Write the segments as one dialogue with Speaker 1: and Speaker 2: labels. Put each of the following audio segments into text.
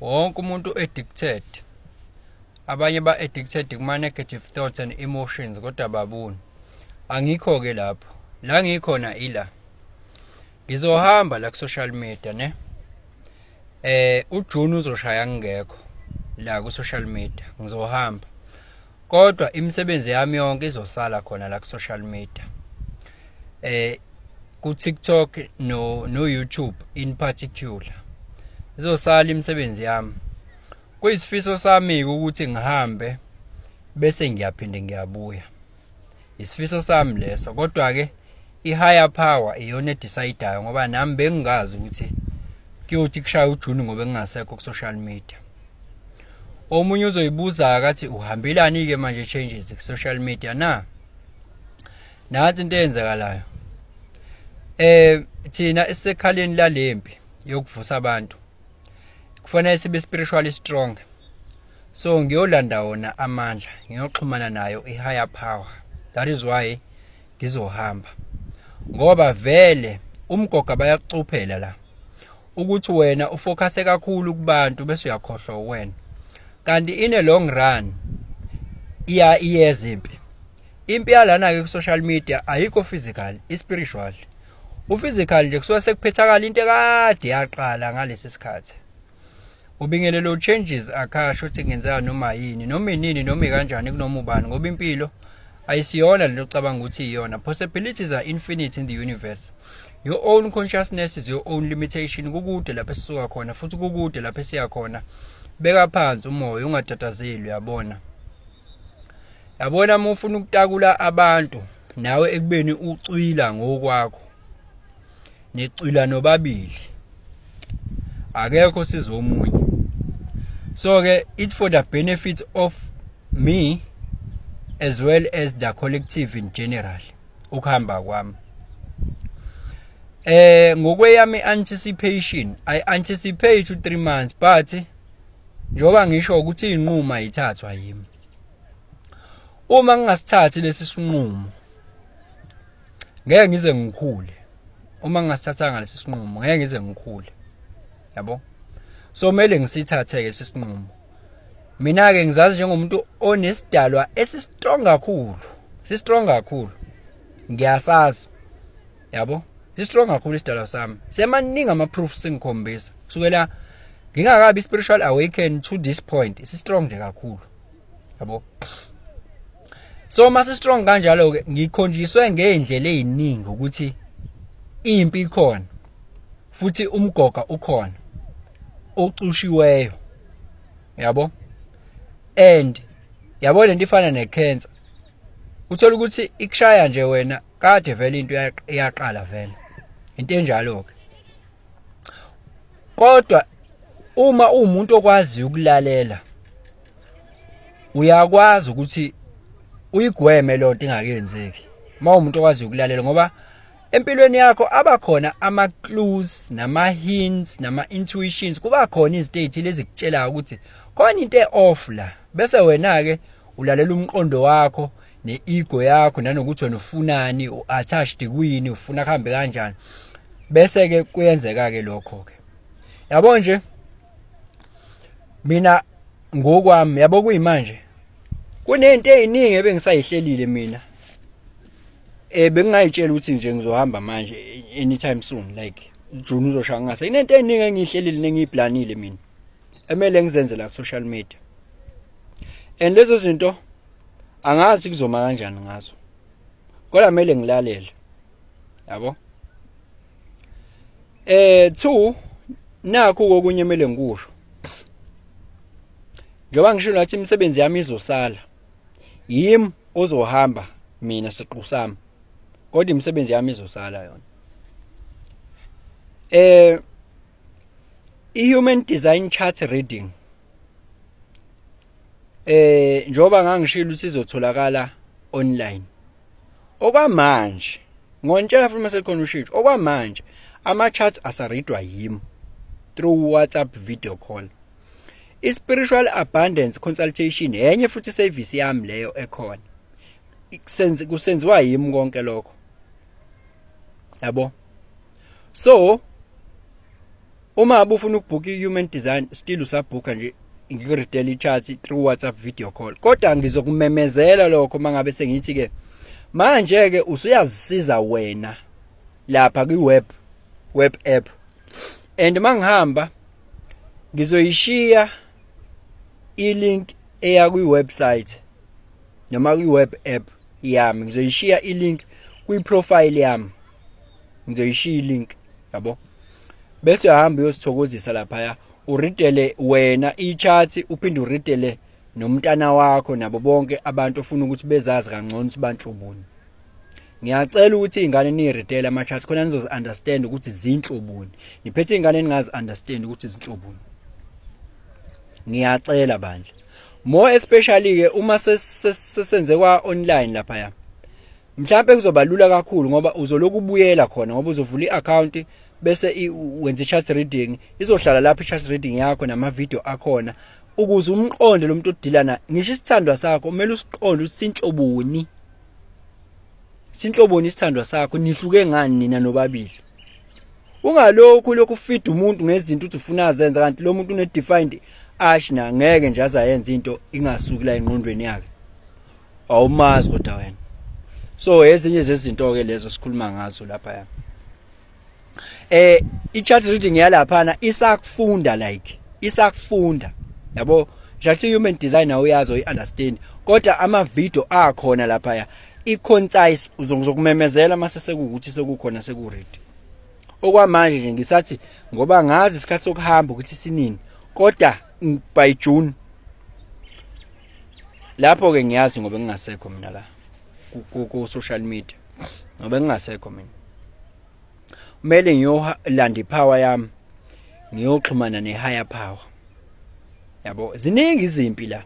Speaker 1: Wonke umuntu addicted. Abanye ba addicted kuma negative thoughts and emotions kodwa babuni. Angikho ke lapho. La ngikhona ila. Ngizohamba la ku social media ne. UJune uzoshaya ngingekho la ku social media. Ngizohamba. Kodwa imisebenzi yami yonke izosala khona la ku social media. Ku TikTok no YouTube in particular. Izosala imisebenzi yami. Kuyisifiso sami ukuthi ngihambe bese ngiyaphinde ngiyabuya. Isifiso sami leso, kodwa ke i-higher power iyona edecidayo, ngoba nami bengingazi ukuthi kuyothi kushaya uJune ngoba ngingasekho ku social media. Omunye uzoyibuza akathi uhambelani ke manje changes ku social media na? Nathi into eyenzekalayo. Thina esekhaleni lalempi yokuvusa abantu kufanele sibe spiritually strong. So ngiyolanda wona amandla, ngiyoxhumana nayo i-higher power. That is why ngizohamba. Ngoba vele umgoga bayakucuphela la. Ukuthi wena ufocuse kakhulu kubantu bese uyakhohlwa wena. Kanti in a long run iya iyeza impi. Impi yalana ke ku social media ayikho physical, i spiritual. U-physical nje kusuke sekuphethakala into ekade yaqala ngalesi sikhathi. Ubingelelo changes akasho ukuthi kungenzeka noma yini, noma inini, noma ikanjani, kunoma ubani, ngoba impilo ayisiyona lento ocabanga ukuthi iyona. Possibilities are infinite in the universe. Your own consciousness is your own limitation. Kukude lapho esisuka khona futhi kukude lapho esiya khona. Beka phansi umoya, ungatatazeli, uyabona. Yabona, uma ufuna ukutakula abantu nawe ekubeni ucwila ngokwakho, nicwila nobabili, akekho sizo omunye. So ke it's for the benefit of me as well as the collective in general ukuhamba kwami. Ngokweyami anticipation, I anticipate u 3 months, but njengoba ngisho ukuthi inqumo ayithathwa yimi. Uma ngingasithathi lesi sinqumo ngeke ngize ngikhule. Uma ngingasithathanga lesi sinqumo ngeke ngize ngikhule, yabo. So kumele ngisithathe ke sinqumo. Mina ke ngizazi njengomuntu onesidalwa esi-strong kakhulu, si-strong kakhulu, ngiyasazi, yabo, si-strong kakhulu isidalwa sami. Semaningi ama-proofs singikhombisa kusukela ngingakabi spiritual awaken to this point, si-strong nje kakhulu, yabo. So mase strong kanjalo ke, ngikhonjiswe ngeindlela eziningi ukuthi impi ikhona futhi umgoga ukhona ocushiweyo, yabo. And yabo, lento ifana necancer, uthola ukuthi ikushaya nje wena kade vele into iyaqala vele, into enjalo ke. Kodwa uma uwumuntu okwaziyo ukulalela, uyakwazi ukuthi uyigweme lonto ingakenzeki. Uma umuntu okwaziyo ukulalela, ngoba empilweni yakho abakhona ama clues nama hints nama intuitions, kuba khona izinto ezithile ezikutshelayo ukuthi khona into e-off la, bese wena ke ulalela umqondo wakho ne-ego yakho nanokuthi wena ufunani, u-attached kwini, ufuna kuhambe kanjani, bese ke kuyenzeka ke lokho ke, yabo nje. Mina ngokwami, yabo, kuyimanje kunento eziningi ebengisayihlelile mina bengingayitshela ukuthi nje ngizohamba manje anytime soon, like June uzoshaya ngase. Inento eziningi engiyihlelile nengiyiplanile mina emele ngizenze la ku social media, and lezo zinto angazi kuzoma kanjani ngazo, kodwa kumele ngilalele, yabo. Two, nakho kokunye kumele ngikusho. Njengoba ngisho nathi imisebenzi yami izosala, yimi ozohamba mina siqu sami, kodwa imisebenzi yami izosala yona. I-human design chart reading, njengoba ngangishilo ukuthi izotholakala online, okwamanje ngontshela futhi mase khona ushintsho. Okwamanje ama charts asareadwa yimi through WhatsApp video call. I-spiritual abundance consultation enye futhi service yami leyo ekhona, kusenze kusenziwa yimi konke lokho, yabo. So Uma ngabe ufuna ukubhuka i-human design, still usabhuka nje, ngikureadela i-chart through WhatsApp video call, kodwa ngizokumemezela lokho mangabe sengithi ke manje ke usuyazisiza wena lapha kwi-web web app. And mangihamba ngizoyishiya i-link eya kwi-website noma kwi-web app yami. Ngizoyishiya i-link kwi-profile yami, ngizoyishiya i-link, yabo, bese uyahamba uyosithokozisa laphaya, ureadele wena i-chart, uphinde ureadele nomntana wakho nabo bonke abantu ofuna ukuthi bezazi kangcono ukuthi banhloboni. Ngiyacela ukuthi izingane niyireadele ama-charts khona nizozi-understand ukuthi zinhloboni. Niphethe izingane ningazi-understand ukuthi zinhloboni. Ngiyacela bandla, more especially ke uma sesenze kwa online laphaya, mhlawumbe kuzoba lula kakhulu ngoba uzoloku ubuyela khona, ngoba uzovula i-account bese wenza i-chart reading, izohlala lapho i-chart reading yakho nama-video akhona ukuze umqonde lo muntu odeala na. Ngisho isithandwa sakho kumele usiqonde ukuthi sinhloboni, sinhloboni isithandwa sakho, nihluke ngani nina nobabili. Ungalokhu lokhu ufeeda umuntu ngezinto uthi ufuna azenza, kanti lo muntu une-defined ajna, ngeke nje azayenza into ingasuki la engqondweni yakhe, awumazi kodwa wena. So ezinye zezinto ke lezo sikhuluma ngazo lapha. I-chart reading yalaphana isakufunda, like isakufunda, yabo, nje human design awuyazi, uyi-understand, kodwa ama video akhona lapha i-concise. Uzokumemezela mase sekuwukuthi sekukhona, seku-ready. Okwamanje nje ngisathi ngoba ngazi isikhathi sokuhamba ukuthi sinini, kodwa by June lapho ke ngiyazi ngoba ngingasekho mina la ku social media, ngoba ngingasekho mina, kumele ngiyolanda ipower yami, ngiyoxhumana ne-higher power, yabo. Ziningi izimpi la,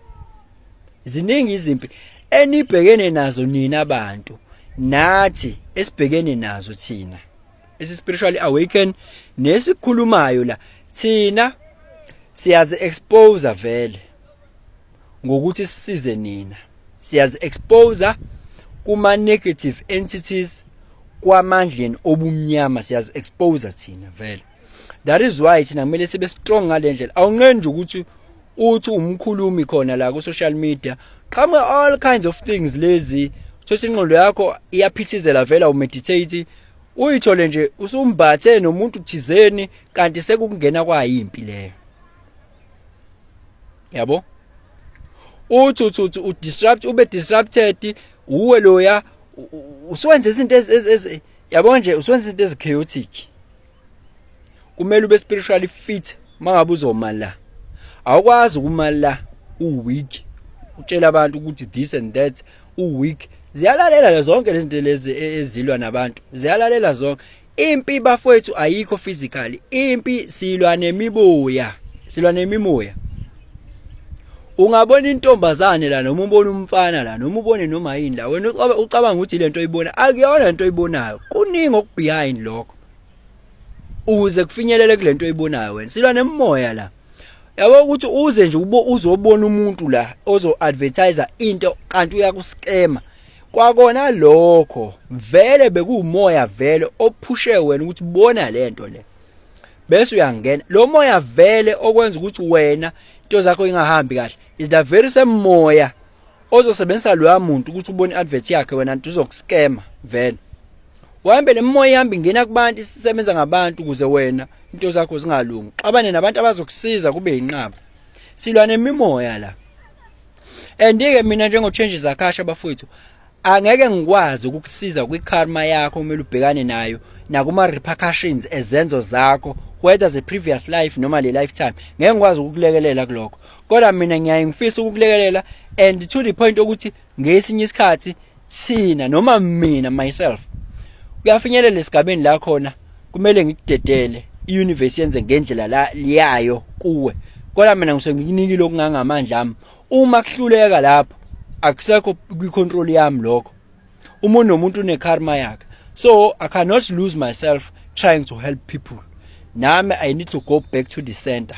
Speaker 1: ziningi izimpi enibhekene nazo nina abantu, nathi esibhekene nazo thina esi spiritually awaken nesikhulumayo la. Thina siyazi expose vele ngokuthi sisize nina, siyazi expose kuma negative entities, kwamandleni obumnyama, siyazi expose thina vele. That is why thina kumele sibe strong ngalendlela. Awunqeni nje ukuthi uthi umkhulumi khona la ku social media, qhamuka all kinds of things lezi, uthola ingqondo yakho iyaphithizela vela, umeditate, uyithole nje usumbathe nomuntu thizeni, kanti sekukungena kwayimpi leyo, yabo. Uthi udisrupt, ube disrupted uwe loya, usuwenza izinto ezi, yabo nje, usuwenza izinto ezi chaotic. Kumele ube spiritually fit mangabe uzoma la. Awukwazi ukuma la uweak, utshela abantu ukuthi this and that, uweak. Ziyalalela zonke lezi zinto lezi ezilwa nabantu, ziyalalela zonke. Impi bafowethu ayikho physically, impi silwa nemibuya, silwa nemimoya. Ungabona intombazane la, noma ubone umfana la, noma ubone noma yini la, wena ucabanga ukuthi lento oyibona akuyona lento oyibonayo. Kuningi okubehind lokho ukuze kufinyelele kulento oyibonayo wena. Silwa nemimoya la, yabo, ukuthi uze nje ubo uzobona umuntu la ozo advertise into kanti uyakuscama. Kwakona lokho vele bekuwumoya vele ophushe wena ukuthi bona lento le, bese uyangena. Lo moya vele okwenza ukuthi wena into zakho ingahambi kahle is the very same moya ozosebenzisa loya muntu ukuthi ubone advert yakhe wena nto uzokuscama vele. Uhambe lemoya ihamba ingena kubantu, isisebenza ngabantu ukuze wena into zakho zingalungi, xabane nabantu abazokusiza kube yinqaba. Silwa nemimoya la. And ke mina njengo Changes Akasha bafowethu, angeke ngikwazi ukukusiza kwikarma yakho kumele ubhekane nayo nakuma repercussions ezenzo zakho, whether the previous life noma le lifetime. Ngeke ngikwazi ukukulekelela kulokho, kodwa mina ngiyaye ngifisa ukukulekelela and to the point ukuthi ngesinye isikhathi thina noma mina myself kuyafinyelela esigabeni la khona kumele ngikudedele iuniverse yenze ngendlela la yayo kuwe, kodwa mina ngisuke ngikunikile okungangamandla ami. Uma kuhluleka lapho, akusekho kwi-control yami lokho. Umuntu nomuntu unekarma yakhe, so I cannot lose myself trying to help people. Nami I need to go back to the center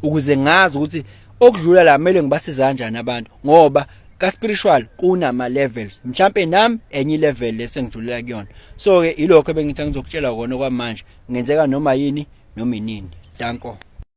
Speaker 1: ukuze ngazi ukuthi okudlula la kumele ngibasize kanjani abantu, ngoba ka spiritual kunama levels, mhlambe nami enye level lesengidlulela kuyona. So ke ilokho ebengithi ngizokutshela kona kwamanje. Ngenzeka noma yini noma inini. Danko.